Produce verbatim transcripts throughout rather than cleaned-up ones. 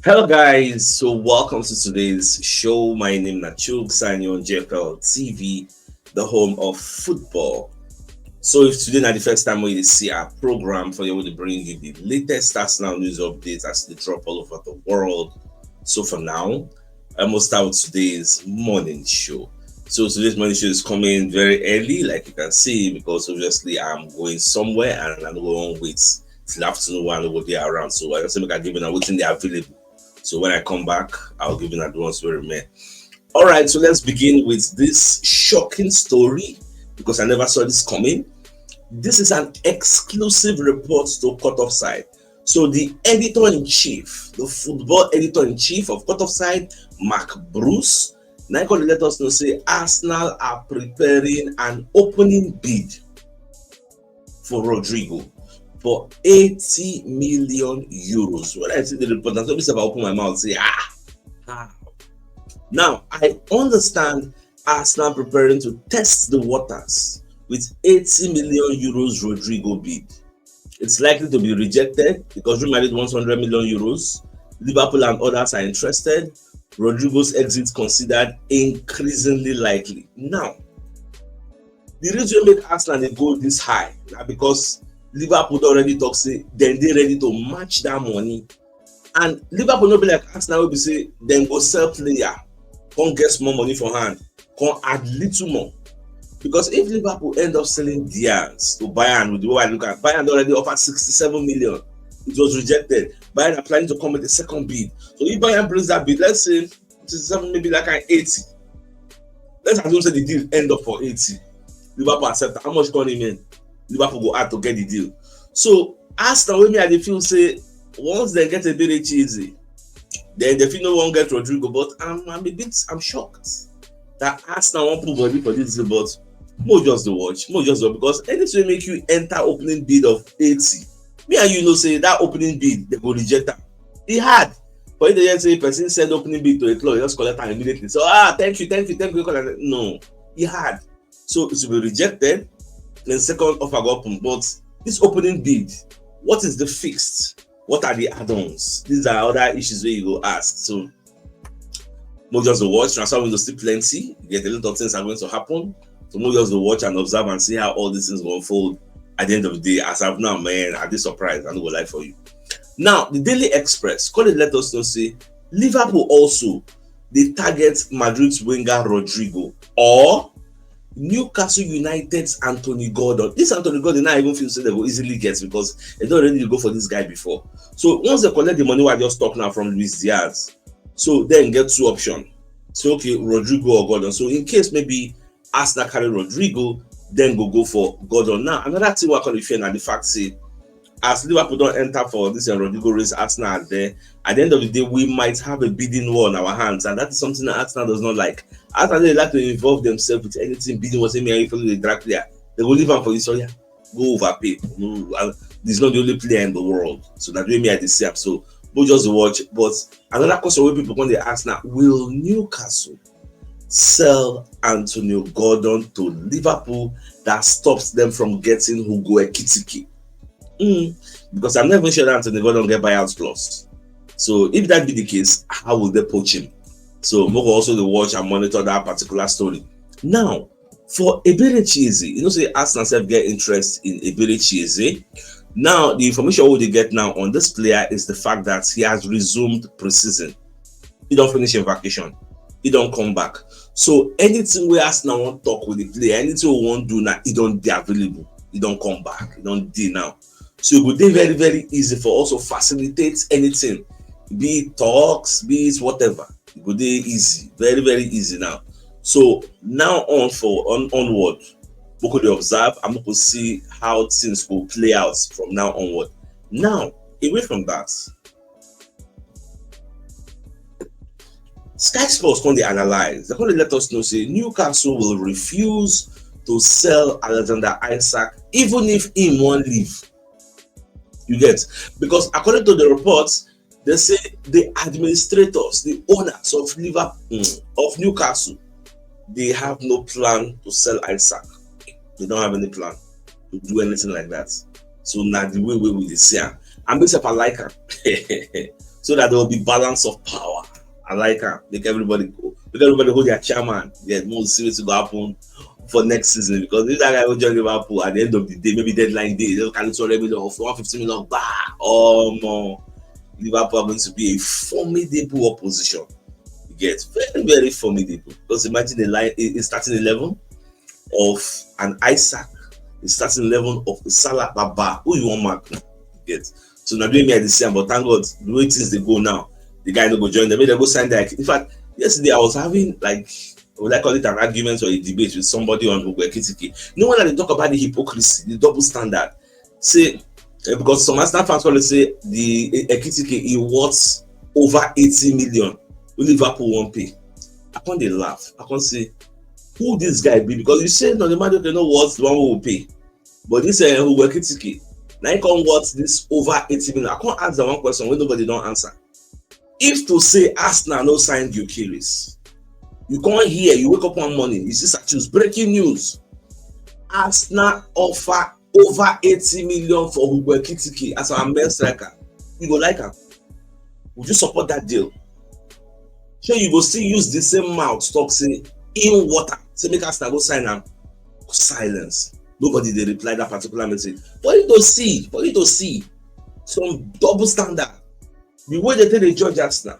Hello, guys. So, welcome to today's show. My name is Nachuk, signing on J F L T V, the home of football. So, if today na the first time when you see our program, for you to bring you the latest Arsenal news updates as they drop all over the world. So, for now, I must start with today's morning show. So, today's morning show is coming very early, like you can see, because obviously I'm going somewhere and I'm going to wait till afternoon when I will be around. So, I just think I give you everything they are available. So when I come back, I'll give you an advance where remain. All right, so let's begin with this shocking story because I never saw this coming. This is an exclusive report to Cut Offside. So the editor in chief, the football editor in chief of Cut Offside, Mark Bruce, now gonna let us know say Arsenal are preparing an opening bid for Rodrygo for eighty million euros. When I see the report, I told myself I open my mouth, say, ah, ah. Now, I understand Arsenal preparing to test the waters with eighty million euros Rodrygo bid. It's likely to be rejected because Real Madrid wants one hundred million euros. Liverpool and others are interested. Rodrygo's exit considered increasingly likely. Now, the reason make Arsenal dey go this high na because Liverpool don already talk say dem dey ready to match that money, and Liverpool no be like Arsenal wey be say dem go sell player, come get small money for hand, come add little more. Because if Liverpool end up selling Diaz to Bayern, with the way I look at, Bayern don already offered sixty-seven million. It was rejected. Bayern are planning to come with a second bid. So if Bayern brings that bid, let's say sixty-seven, maybe like an eighty. Let's assume say the deal end up for eighty. Liverpool accept. How much can remain? Liverpool go add to get the deal. So Arsenal, wey me I dey feel say once they get a bit easy, then they feel no one get Rodrygo. But I'm, I'm a bit, I'm shocked that Arsenal won't put money for this deal. But more just the watch, more just the, because anything make you enter opening bid of eighty, me and you know say that opening bid they go reject am. E hard for you to hear say person send opening bid to a club, just collect am immediately. So, ah, thank you, thank you, thank you. No, e hard. So it will be rejected. Then second offer go open. But this opening bid, what is the fixed? What are the add-ons? These are other issues where you go ask. So more just the watch. Transfer window still plenty. You get a lot of things are going to happen. So more just the watch and observe and see how all these things will unfold at the end of the day. As of now, man, I dey surprised. I no go lie for you. Now, the Daily Express come dey let us know say Liverpool also dey target Madrid's winger Rodrygo or Newcastle United's Anthony Gordon. This Anthony Gordon, now I even feel say they go easily get because they don already go for this guy before. So once they collect the money wey I just talk now from Luis Diaz, so then get two option. So okay, Rodrygo or Gordon. So in case maybe Arsenal carry Rodrygo, then go go for Gordon. Now another thing wey I come dey fear na the fact say as Liverpool don enter for this, uh, Rodrygo race, Arsenal are there. At the end of the day, we might have a bidding war on our hands, and that is something that Arsenal does not like. Arsenal dey like to involve themselves with anything bidding war. Say me and you follow the drag player, they go leave am for you. So yeah, go overpay. No, uh, he's not the only player in the world. So that way me I dey see am. So go just watch. But another question wey people come dey ask now: will Newcastle sell Antonio Gordon to Liverpool that stops them from getting Hugo Ekitike? Mm, because I'm not even sure that Antonio Gordon get buyout clause. So if that be the case, how will they poach him? So we go also dey watch and monitor that particular story. Now, for Eberechi Eze, you know say Arsenal sef get interest in Eberechi Eze. Now, the information we dey get now on this player is the fact that he has resumed pre-season. He don finish him vacation. He don come back. So anything wey Arsenal wan talk with the player, anything we wan do now, he don dey available. He don come back. He don dey now. So e go dey very, very easy for us to facilitate anything, be it talks, be it whatever. E go dey easy, very, very easy now. So now on for on onward, we go dey observe and we go see how things go play out from now onward. Now, away from that, Sky Sports come dey analyze. They come dey let us know say Newcastle will refuse to sell Alexander Isak even if him wan leave. You get? Because according to the reports, they say the administrators, the owners of Liverpool, mm, of Newcastle, they have no plan to sell Isak. They don't have any plan to do anything like that. So na the way wey we dey see am. And me sef, I like am. so that there will be balance of power. I like am. Make everybody go. Make everybody hold their chairman. Yeah, we'll see what go happen for next season, because if that guy will join Liverpool at the end of the day, maybe deadline day, they'll carry two hundred million or one fifty million. Bah, oh no, Liverpool are going to be a formidable opposition. You get very, very formidable, because imagine the line, a starting eleven of an Isak, the starting eleven of Salah, Baba. Who you want mark? You get. So now doing me at the same, but thank God the way things they go now, the guy no go join them. They go sign that. In fact, yesterday I was having, like, would I call it an argument or a debate with somebody on Hugo Ekitike? No one had to talk about the hypocrisy, the double standard. Say, eh, because some Arsenal fans always say the, eh, Ekitike, he worth over eighty million. Only Liverpool won't pay. I can't dey laugh. I can't say who this guy be, because you say no, the man don't know what the one who will pay. But this, uh, Hugo Ekitike, now he come worth this over eighty million. I can't answer one question when nobody don't answer. If to say Arsenal no sign Gyökeres, you can't hear, you wake up one morning, you see such news, breaking news. Arsenal offer over eighty million for Hugo Ekitike as our main striker. You go like am? Would you support that deal? So you go still use the same mouth talk say in water, say make Arsenal go sign am. Silence. Nobody they reply that particular message. For you to see, for you to see some double standard. The way they take the judge Arsenal,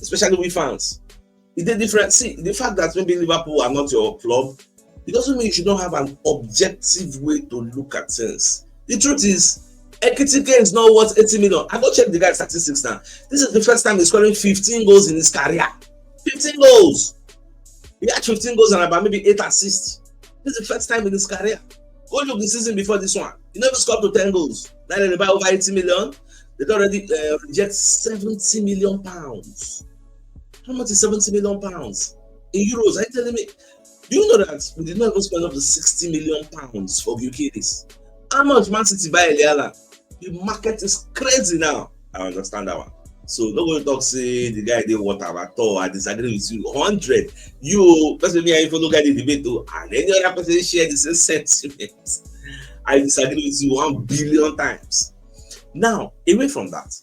especially we fans, it is different. See, the fact that maybe Liverpool are not your club, it doesn't mean you should not have an objective way to look at things. The truth is, Ekitike is not worth eighty million. I go check the guy's statistics now. This is the first time he's scoring fifteen goals in his career. fifteen goals. He had fifteen goals and about maybe eight assists. This is the first time in his career. Go look the season before this one. He never scored to ten goals. Now they buy over eighty million. They already uh, reject seventy million pounds. How much is seventy million pounds? In euros, are you telling me? Do you know that we did not even spend up to sixty million pounds for Gyökeres? How much Man City buy Eliala? The market is crazy now. I understand that one. So no go talk say the guy dey worth am at all. I disagree with you hundred. You, person me and you follow guy dey debate though, and any other person share the same sentiment. I disagree with you one billion times. Now, away from that,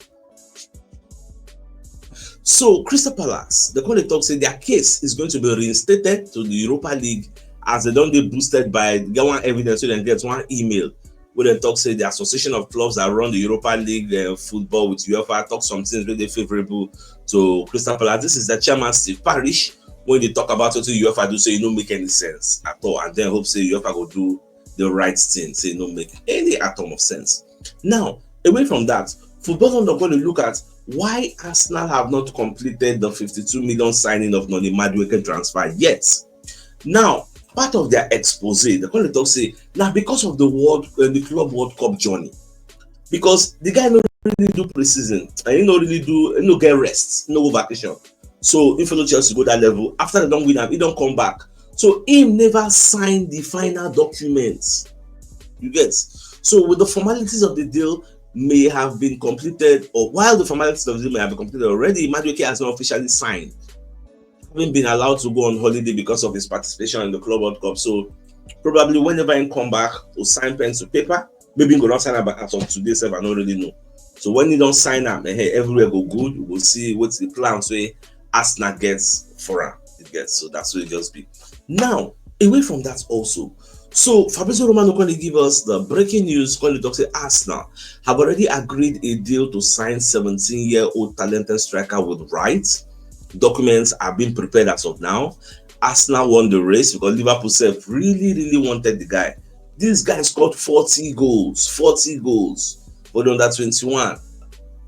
so Crystal Palace, they come dey talk say their case is going to be reinstated to the Europa League as they don dey boosted by get one evidence, so they get one email where they talk say the Association of Clubs that run the Europa League uh, football with UEFA talk some things wey dey favorable to Crystal Palace. This is the chairman, Steve Parish, when they talk about wetin UEFA do, say e no make any sense at all, and then hope say UEFA go do the right thing, say e no make any atom of sense. Now, away from that, Football London going to look at why Arsenal have not completed the fifty-two million signing of Noni Madueke transfer yet. Now, part of their expose, they come dey talk say now because of the World uh, the Club World Cup journey, because the guy no really do preseason and he no really do he no get rest, no go vacation. So if you know Chelsea go that level, after they don't win am, he don't come back. So him never sign the final documents. You get? So with the formalities of the deal may have been completed, or while the formalities of the deal may have been completed already, Madueke has not officially signed, having been allowed to go on holiday because of his participation in the Club World Cup. So probably whenever he come back, will sign pen to paper. Maybe he go not sign am, but as of today, sef, I don't really know. So when he don't sign am, eh, everywhere go good. We will see what the plans wey Arsenal gets for am. It gets so that's what it just be. Now, away from that also, so Fabrizio Romano going to give us the breaking news. Going to talk say Arsenal have already agreed a deal to sign seventeen-year-old talented striker with rights. Documents are being prepared as of now. Arsenal won the race because Liverpool sef really, really wanted the guy. This guy scored forty goals, forty goals for the under twenty-one,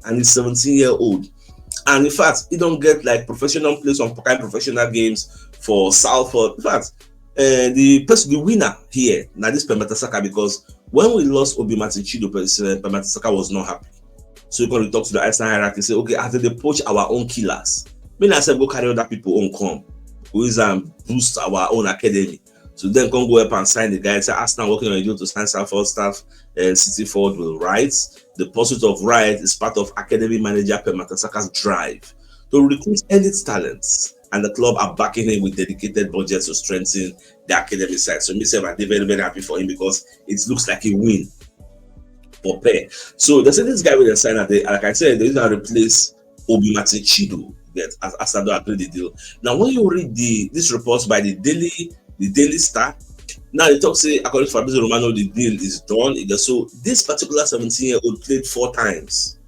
and he's seventeen year old. And in fact, he don't get like professional play some kind professional games for Salford. In fact, uh, the person, the winner here, now this Pemata Saka, because when we lost Obi Martin Chido, Pemata Saka was not happy. So you can talk to the Arsenal hierarchy, say, okay, after they poach our own killers, me and I said go carry other people own come, go use and boost our own academy. So then come go up and sign the guy. Say Arsenal working on a deal to sign Salford staff and City forward with rights. The pursuit of rights is part of academy manager Pep Matasaka's drive to recruit elite talents, and the club are backing him with dedicated budgets to strengthen the academy side. So myself, I'm very, very happy for him because it looks like a win for Pep. So they say this guy will sign at the, like I said, they will replace Obi Martin Chido, that as Arsenal don agree the deal. Now, when you read the this report by the Daily the Daily Star, now they talk say, according to Fabrizio Romano, the deal is done. So this particular seventeen-year-old played four times,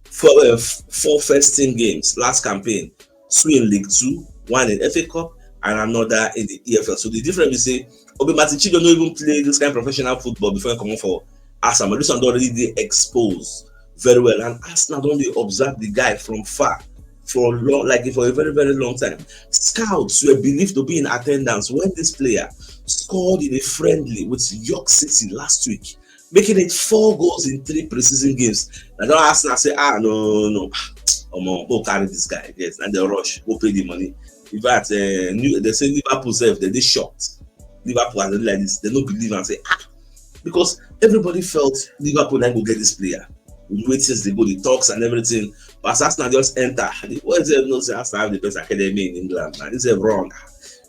four, uh, four first team games last campaign, two in League Two, one in F A Cup, and another in the E F L. So the difference is say Obi Martin Chido no even play this kind of professional football before he come for Arsenal. This one don already dey exposed very well, and Arsenal don dey observe the guy from far for a long, like, for a very, very long time. Scouts were believed to be in attendance when this player scored in a friendly with York City last week, making it four goals in three preseason games. I don ask now, say, ah, no, no, no, omo, go carry this guy. Yes, and they rush, go pay the money. In fact, uh, new, they say Liverpool sef, they dey shocked. Liverpool are like this, they no believe and say, ah, because everybody felt Liverpool like go get this player. We wait since they go the talks and everything. But as Arsenal just enter, the boys dem know say Arsenal have the best academy in England. And this is wrong.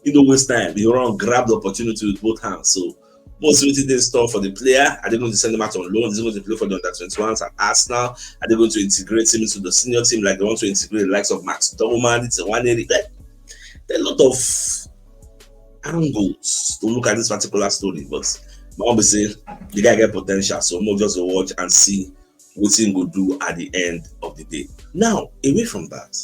You know, waste time. They run, grab the opportunity with both hands. So most wetin dey in store for the player. Are they going to send him out on loan? Is he going to play for the under twenty-ones at Arsenal? Are they going to integrate him into the senior team like they want to integrate the likes of Max Doman, Nwaneri? Like, there are a lot of angles to look at this particular story, but my own be say the guy get potential, so we'll just watch and see what he go do at the end of the day. Now, away from that,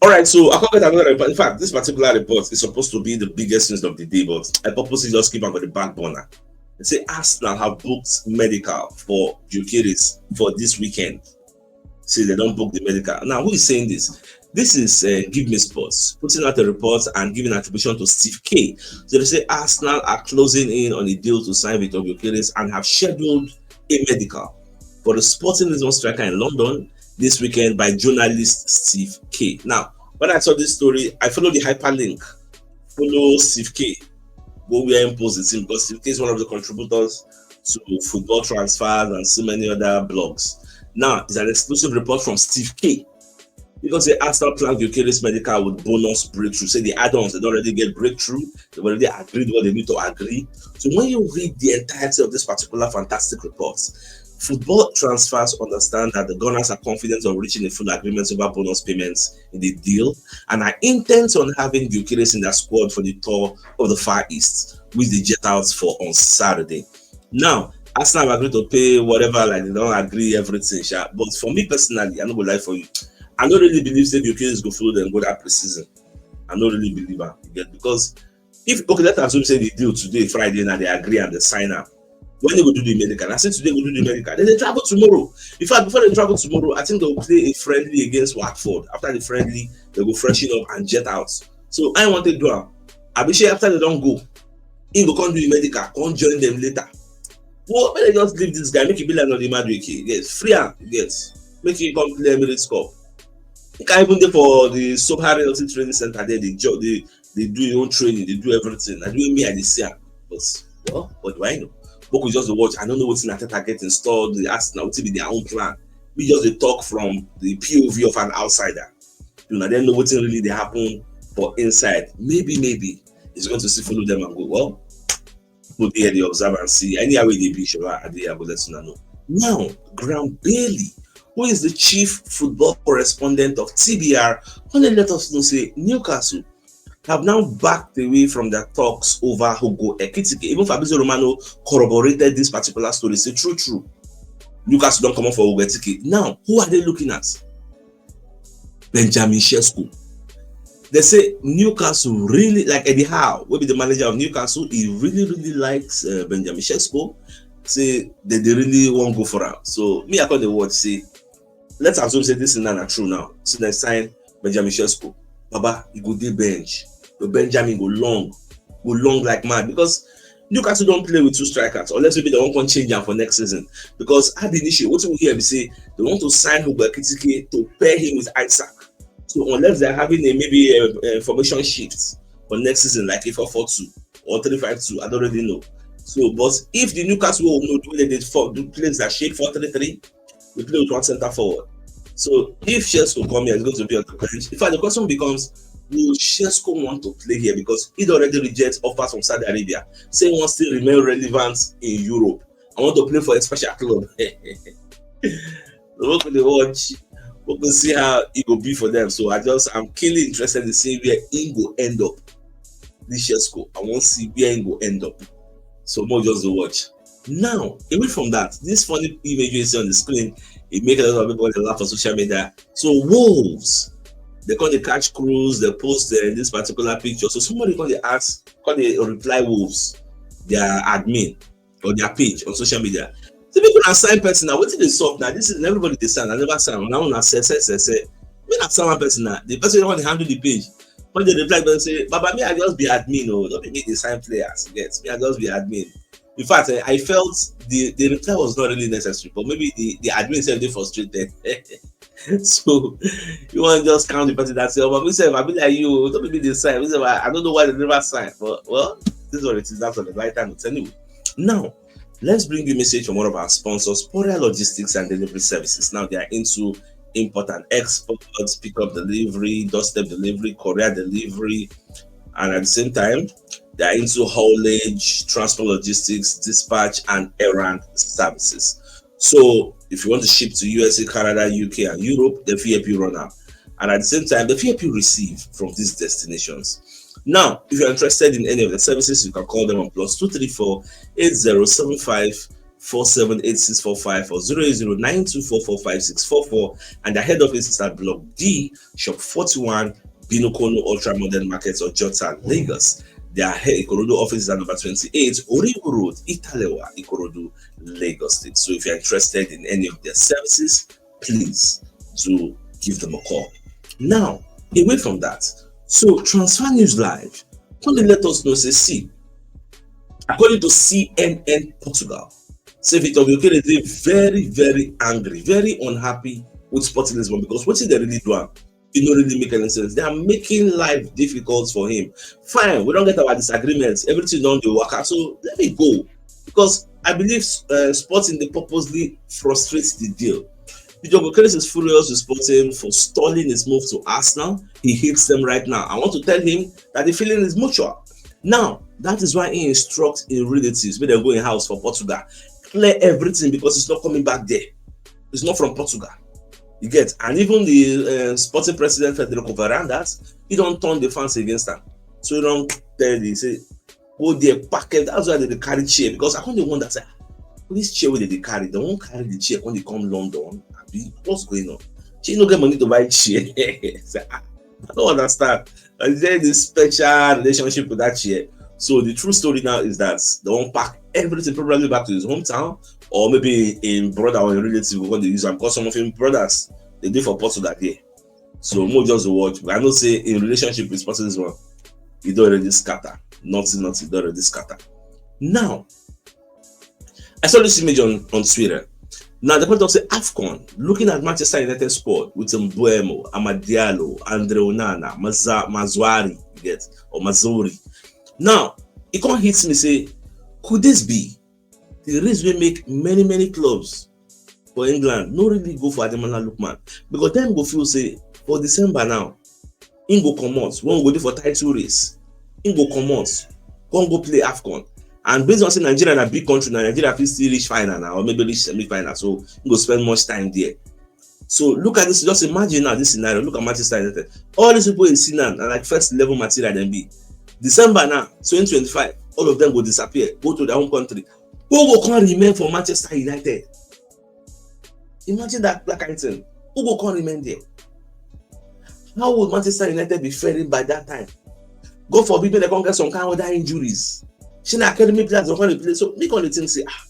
all right, so I can't get another report. In fact, this particular report is supposed to be the biggest news of the day, but I purposely just keep am for the back burner. They say Arsenal have booked medical for Gyökeres for this weekend. Say they don book the medical. Now, who is saying this? This is uh, Give Me Sports putting out a report and giving attribution to Steve K. So they say Arsenal are closing in on a deal to sign Victor Gyökeres and have scheduled a medical for the Sporting Lisbon striker in London this weekend by journalist Steve K. Now, when I saw this story, I followed the hyperlink. Follow Steve K. Go where him post the thing, because Steve K is one of the contributors to Football Transfers and so many other blogs. Now, it's an exclusive report from Steve K. Because the Arsenal plan Gyökeres medical with bonus breakthrough. Say the add-ons, they don already get breakthrough. They've already agreed what they need to agree. So when you read the entirety of this particular fantastic report, Football Transfers understand that the Gunners are confident of reaching a full agreement over bonus payments in the deal and are intent on having Gyökeres in their squad for the tour of the Far East, which they jet out for on Saturday. Now, Arsenal have agreed to pay whatever, like, they don agree everything, sha. But for me personally, I no go lie for you, I no really believe say Gyökeres go follow them go that preseason. I no really believe am, you get, because if, okay, let's assume say the deal today, Friday, now they agree and they sign am. When they go do the medical? I say today go do the medical. Then they travel tomorrow. In fact, before they travel tomorrow, I think they'll play a friendly against Watford. After the friendly, they go freshen up and jet out. So I want to do am. I be sure after they don go, he go come do the medical, come join them later. Well, when they just leave this guy, make it be like Nodi Madueke. Yes, free am, yes. Make him come play Emirates Cup. He can even dey for the Sohar Healthy Training Center there. They, jo- they, they do your own training, they do everything. I do me, I dey see am. But, well, what do I know? Boku just dey watch. I don't know wetin Arteta get installed. They ask now, wetin be their own plan? We just dey talk from the P O V of an outsider. You know, I don't know wetin really dey happen for inside. Maybe, maybe it's going to still follow them and go, well, people there, they observe and see. Anyhow wey they be, sure, I dey, I go let una know. Now, Graham Bailey, who is the chief football correspondent of T B R, only let us know say Newcastle have now backed away from their talks over Hugo Ekitike. Even Fabrizio Romano corroborated this particular story. Say true, true. Newcastle don comot for Hugo Ekitike. Now, who are they looking at? Benjamin Sesko. They say Newcastle really, like, Eddie Howe, wey be the manager of Newcastle, he really, really likes uh, Benjamin Sesko. Say they, they really wan go for am. So me, I come dey watch, say, let's assume say this thing na true now. So they sign Benjamin Sesko. Baba, he go dey bench. But Benjamin go long, go long like mad, because Newcastle don play with two strikers, unless maybe they wan come change am for next season. Because ab initio, wetin we hear be say they want to sign Hugo Ekitike to pair him with Isak. So unless they're having a, maybe a, a formation shift for next season, like a four four two or three five two, I don't really know. So, but if the Newcastle will know the way they for the plays that shape four three three, we play with one center forward. So if Sesko come here, he's going to be on the bench. In fact, the question becomes, will Sesko want to play here? Because he already rejects offers from Saudi Arabia, saying he wants to remain relevant in Europe. I want to play for a special club. We'll go dey watch. We'll go see how it go be for them. So I just, I'm keenly interested in seeing where it go end up. This year school, I want to see where it go end up. So more just to watch. Now, away from that, this funny image you see on the screen, it makes a lot of people laugh on social media. So Wolves, they call the catch crews, they post uh, this particular picture. So somebody call the ask, call the reply Wolves, their admin or their page on social media. So people are sign person now. What did they solve now? This is everybody they sign. I never sign. Now I say say say say. Me na sign one person now. The person wey dey handle the page. When they reply, they say, "Baba, me I just be admin. Oh, don't be me the sign players. Yes, me I just be admin." In fact, eh, I felt the the reply was not really necessary, but maybe the the admin said they frustrated. So you want to just count the person that say, "Oh, but me sef, I be like you. Don't be me the sign. Me sef, I, I don't know why they never sign." But well, this is what it is. That's what the right time. Anyway, now let's bring you a message from one of our sponsors, Poria Logistics and Delivery Services. Now they are into import and export, pickup delivery, doorstep delivery, courier delivery, and at the same time, they are into haulage, transport logistics, dispatch, and errand services. So if you want to ship to U S A, Canada, U K, and Europe, they fit help you run am. And at the same time, they fit help you receive from these destinations. Now, if you're interested in any of the services, you can call them on plus two three four eight zero seven five four seven eight six four five or zero eight zero nine two four four five six four four. And the head office is at Block D, Shop forty-one, Binokonu Ultra Modern Market, Ojota, Lagos. Their head Ikorodu office is at number twenty-eight, Oriwu Road, Italewa, Ikorodu, Lagos State. So if you're interested in any of their services, please do give them a call. Now, away from that, so Transfer News Live, come dey let us know say, see, according to C N N Portugal, say Vitor Gyökeres dey very, very angry, very unhappy with Sporting Lisbon because wetin dem really do am, e no really make any sense. They are making life difficult for him. Fine, we don get our disagreements, everything don dey waka, so let me go, because I believe uh, Sporting dey purposely frustrate the deal. Vitor Gyökeres is furious with Sporting for stalling his move to Arsenal. He hates them right now. I want to tell him that the feeling is mutual. Now, that is why he instructs his relatives, make dem go in house for Portugal, clear everything because he's not coming back there. He's not from Portugal. You get? And even the uh, Sporting president, Federico Varandas, he don turn the fans against am. So he don tell the, say, go there, pack it. That's why they dey carry chair, because I come dey wonder, say, "Ah, this chair wey they dey carry, they wan carry the chair when they come London. Abi, what's going on?" Shey no get money to buy chair. Say, "Ah, I don't understand." Like, is there this special relationship with that chair? So the true story now is that they wan pack everything probably back to his hometown, or maybe him brother or him relative go come dey use am, because some of him brothers dey dey for Portugal there. So mo just dey watch. But I know say him relationship with Sporting Lisbon, e don already scatter. Nothing, nothing, don already scatter. Now, I saw this image on, on Twitter. Now, the point of say AFCON, looking at Manchester United squad with Mbeumo, Amad Diallo, Andre Onana, Maza, Mazuari, you get, or Mazuri. Now, e come hit me say, could this be the reason wey make many, many clubs for England no really go for Ademola Lookman? Because dem go feel say for December now, im go comot, when we go dey for title race, im go comot, come go play AFCON. And based on say Nigeria na big country, na Nigeria fit still reach final now, or maybe reach semi-final, so im go spend much time there. So look at this, just imagine now this scenario. Look at Manchester United. All these people you see now na like first eleven material dem be. December now, twenty twenty-five, all of them go disappear, go to their own country. Who go come remain for Manchester United? Imagine that, that kind of thing. Who go come remain there? How would Manchester United be faring by that time? God forbid, make dem come get some kind of other injuries. Shey na academy players go come dey play. So make all the things say, ah,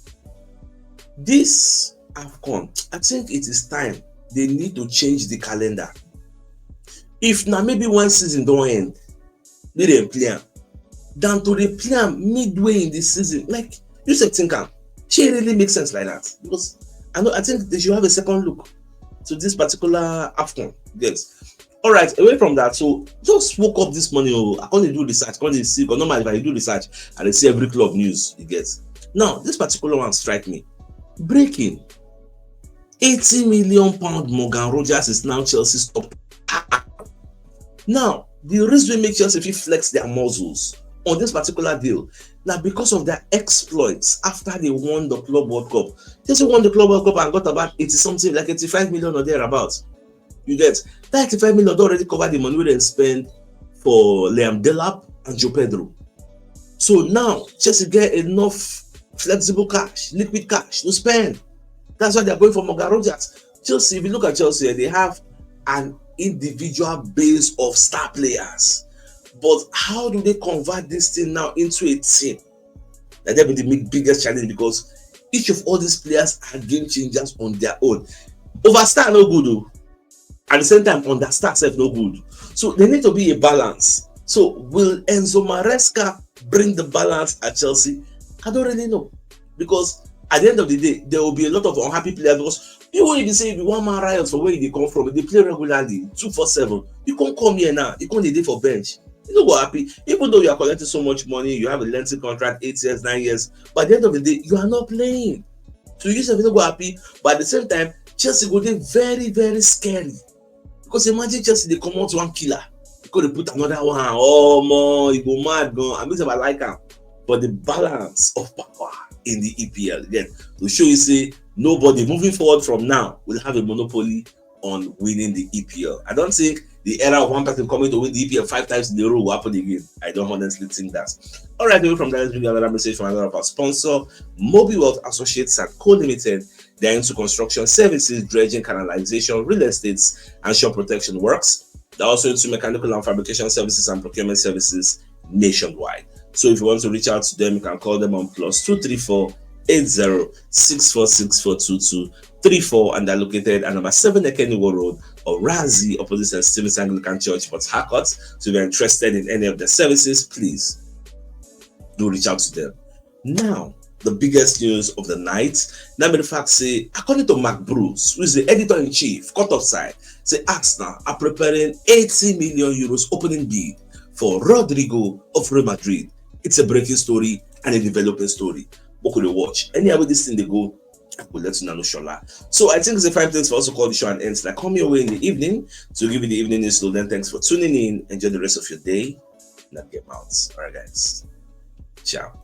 this AFCON, I think it is time they need to change the calendar. If na maybe one season don end, make dem play am, than to dey play am midway in the season. Like, you sef think am, shey e really make sense like that? Because I know, I think they should have a second look to this particular AFCON. Yes. All right, away from that, so just woke up this morning, oh, I come dey do research, come dey see, because normally if I do research, I dey see every club news, you get. Now, this particular one strike me. Breaking. Eighty million pound Morgan Rogers is now Chelsea's top. Ah! Now, the reason wey make Chelsea fit flex their muscles, on this particular deal, now because of their exploits after they won the Club World Cup. They say won the Club World Cup and got about eighty something, like eighty-five million or thereabouts. You get that eighty-five million don already cover the money wey dem spend for Liam Delap and João Pedro. So now Chelsea get enough flexible cash, liquid cash to spend. That's why they're going for Morgan Rogers. Chelsea, if you look at Chelsea, they have an individual base of star players. But how do they convert this thing now into a team? That will be the big- biggest challenge, because each of all these players are game changers on their own. Overstar no good o. At the same time, understar sef no good. So there need to be a balance. So will Enzo Maresca bring the balance at Chelsea? I don't really know, because at the end of the day, there will be a lot of unhappy players, because you won't even say if you one man riot for where you come from, they play regularly two four seven. You can't come here now, you can't dey for bench. You no go happy, even though you are collecting so much money, you have a lengthy contract, eight years, nine years, but at the end of the day, you are not playing. So you sef no go happy, but at the same time, Chelsea go dey very, very scary, because imagine Chelsea dey comot one killer, you go dey put another one. Oh man, you go mad gan. I mean, I like am, but the balance of power in the E P L again to show you say nobody moving forward from now will have a monopoly on winning the E P L. I don't think the era of one person coming to win the E P L five times in a row will happen again. I don't honestly think that. All right, away from that, let's bring another message from another of our sponsor, Mobi Wealth Associates and Co Limited. They're into construction services, dredging, canalization, real estates, and shore protection works. They're also into mechanical and fabrication services and procurement services nationwide. So if you want to reach out to them, you can call them on plus two three four eight zero six four six four two two three four, and they're located at number seven Ekeniwo Road, Orazi, opposite St. Stephen's Anglican Church, Port Harcourt. So if you're interested in any of the services, please do reach out to them. Now, the biggest news of the night, now be the fact say, according to Mark Bruce, who is the editor-in-chief, Cut Offside, say Arsenal are preparing eighty million euros opening bid for Rodrygo of Real Madrid. It's a breaking story and a developing story. What could you watch? Anyhow this thing dey go, I will let you know, Shola. So I think it's a fine place for us to call the show and end. Like, come your way in the evening to give you the evening news. So then, thanks for tuning in. Enjoy the rest of your day. Not get mouths. All right, guys. Ciao.